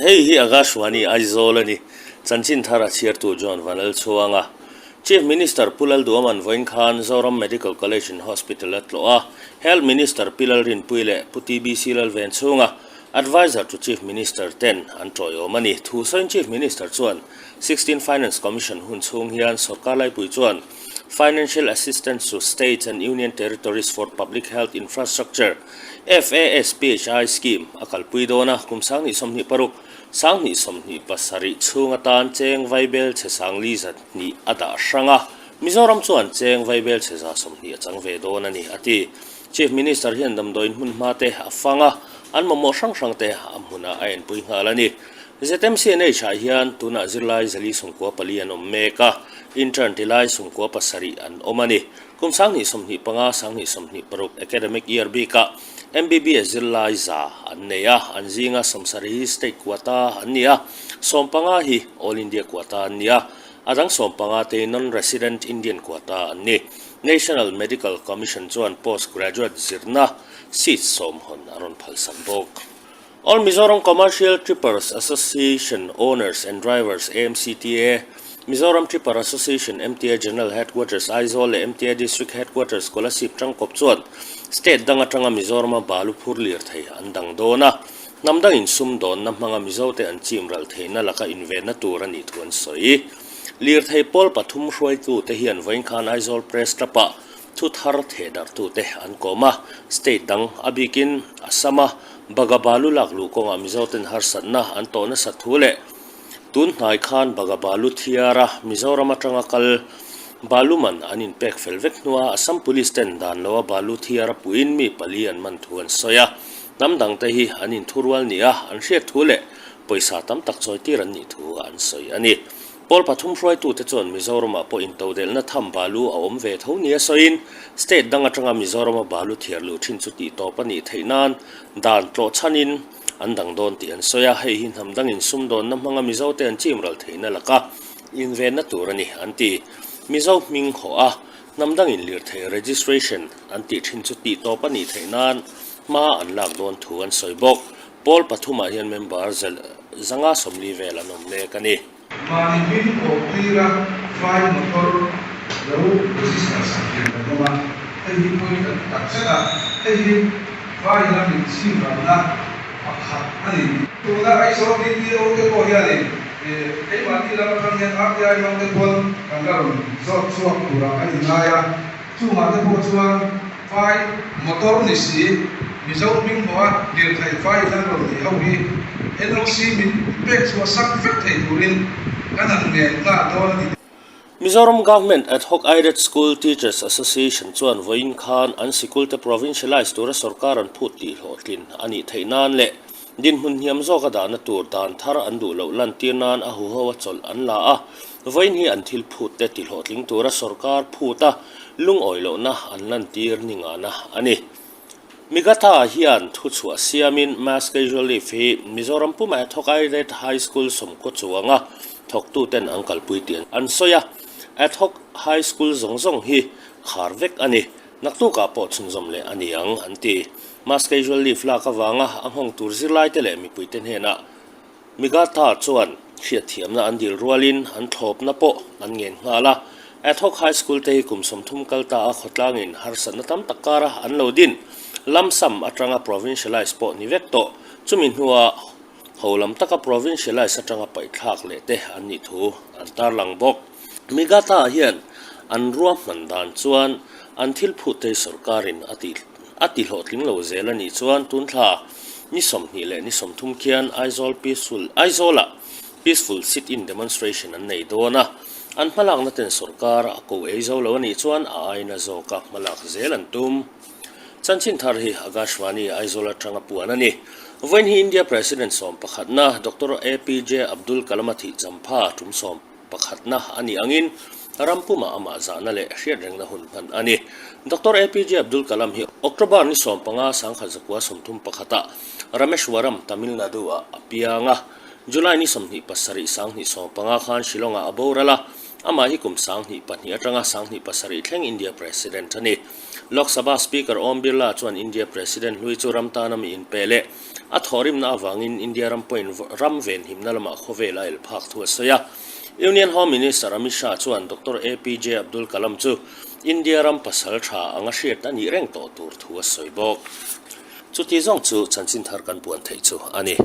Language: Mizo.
Hei hi Akashvani Aizawl a ni. Chanchin thar a chhiartu John Vanlalchhuanga. Chief Minister Pu Lalduaman vawiin khan Zoram Medical College and Hospital a tlawh a, Health Minister Pi Lalrinpuii leh Pu TBC Lalvenchhunga, Adviser to Chief Minister ten an tawiawm a ni. Thu sawiin Chief Minister chuan 16 Finance Commission hun chhung hian sorkar laipui chuan Financial Assistance to States and Union Territories for Public Health Infrastructure, FASPHI, scheme a kalpui dawn a, kum 2026, 2027 chhung atan cheng vaibel chhe sangli zat hnih a dah hrang a, Mizoram chuan cheng vaibel chhe 120 a chang ve dawn a ni, a ti. Chief Minister hian damdawiin hmun hma te a fang a, an mamawh hrang hrang te a hmunah a enpui nghal a ni. ZMCNH ah hian tunah zirlai 494 an awm mek a, intern ti lai 97 an awm a ni. Kum 2025, 2026 academic year bikah MBBS zirlai 100 an nei a, an zinga 70 hi state quota an ni a, 15 hi all India quota an ni a, a dang 15 te hi non-resident Indian quota an ni. National Medical Commission chuan post graduate zirna seat 10 hawn a rawn phalsak bawk. All Mizoram Commercial Trippers Association Owners and Drivers, AMCTA, Mizoram Tripper Association, MTA General Headquarters, Aizawl leh MTA District Headquarters, Kolasib tangkawp chuan state dang atanga Mizorama balu phur lir thei an dang dawn a, hnam dangin sum dawnna hmanga Mizote an chim ral theihna laka invenna tur a nih thu an sawi. Lirthei pawl pathum hruaitute hian vawiin khan Aizawl Press Club-ah Thu thar theh darhtute an kawm a, state dang a bikin Assam-a Bagabalu lak luh kawngah Mizoten harsatna an tawh nasat thu leh tun hnai khan Bagabalu thiara Mizoram atanga kal Baluman an inpek fel vek hnua Assam Police ten dan loa Balu thiara puiin mi pali an man thu an sawi a, hnam dangte hi an inthurual nia an hriat thu leh pawisa tam tak chawitir an nih thu an sawi a ni. Pawl pathum hruaitute chuan Mizoramah pawh intodelhna tham balu a awm ve tho nia sawiin, state dang atanga Mizorama balu thiar luh thin chu tih tawp a nih theih nan dan tlawh chhanin an dang dawn tih an sawi a, hei hi hnam dangin sumdawnna hmanga Mizote an chim ral theihna laka invenna tur a ni an ti. Mizo hming hawh a, hnam dangin lirthei registration an tih thin chu tih tawp a nih theih nan hma an lak dawn thu an sawi bawk. Pawl pathumah hian member 140 vel an awm mek a ni. Mahni hming awh tira vai motor lo register sak thei kan awm a, hei hi pawi kan ti tak zet a, hei hi vai lamin chim ramna pakhat a ni. Tuna Aizawl DPO te pawh hianin keimahni lam atang hian RTI hmang te pawn kan la rawn zawt chhuak turah kan inngai a, chungah te pawh chuan vai motor ni si Mizo hming hmawh a lirthei vai hian rawn nei ho hi NOC min pek chhuah sak vek thei turin kan han ngen nghal dawn a ni. Mizoram Government Ad Hoc Aided School Teachers Association chuan vawiin khan an sikulte provincialise tura sorkar an phut tih hlawhtlin a nih theih nan leh dinhmun hniam zawka dahna tur dan thar an duh loh lantir nan a huho a chawlh an la a, vawiin hi an thil phutte ti hlawhtling tura sorkar phut a lungawi lohna an lantir ni ngana a ni. Migatha hian thuchhuah siamin Mass Casual Leave hi Mizoram pumah ad hoc Aided High School sawmkaw chuanga thawktuten an kalpui tih an sawi a, ad hoc High School zawng zawng hi khar vek a ni, naktukah pawh chhunzawm leh a ni ang an ti. Mass Casual Leave lak avanga a nghawng tur zirlaite leh mipuite hnenah Migatha chuan hriatthiamna an dil rualin an thlawpna pawh an ngen nghal a. Ad hoc High School te hi kum 30 kal ta a khawtlangin harsatna tam tak kara an lo din lump sum atanga provincialise pawh ni vek tawh. Chumi hnua ho lam taka provincialise atanga paihthlak leh te an nih thu an tarlang bawk. Migatha hian an ruahman dan chuan an thil phut te hi sorkarin a tih a tihlawhtling lo zel a nih chuan tun thla ni 20 leh ni 30 khian Aizawl Peaceful Aizawlah Peaceful Sit-in Demonstration an nei dawn a, an hmalakna ten sorkar a ko ei zo lo a nih chuan a aina zawka hmalak zel an tum. Chanchin thar hi Akashvani Aizawl atanga puan a ni. Vawiin hi India President 11na Doctor APJ Abdul Kalam a thih champha tum sawm. Pakhatna a nih angin ram pumah amah zahna leh hriatrengna hun hman a ni. Doctor APJ Abdul Kalam hi October ni 15, 1931-ah Rameshwaram, Tamil Nadu-ah a piang a. July ni 27, 1915 khan Shillong-ah a boral a, amah hi kum 2002 atanga 2007 thleng India President a ni. Lok Sabha Speaker Om Birla chuan India President hlui chu ram tana mi inpe leh. A thawhrimna avangin India ram pawhin ram venhimna lamah khawvel a el phak thu a sawi a. Union Home Minister Amit Shah chuan Doctor APJ Abdul Kalam chu India ram pasal tha anga hriat a nih reng tawh tur thu a sawi bawk. Chuti zawng chu chanchin thar kan puan theih chu a ni.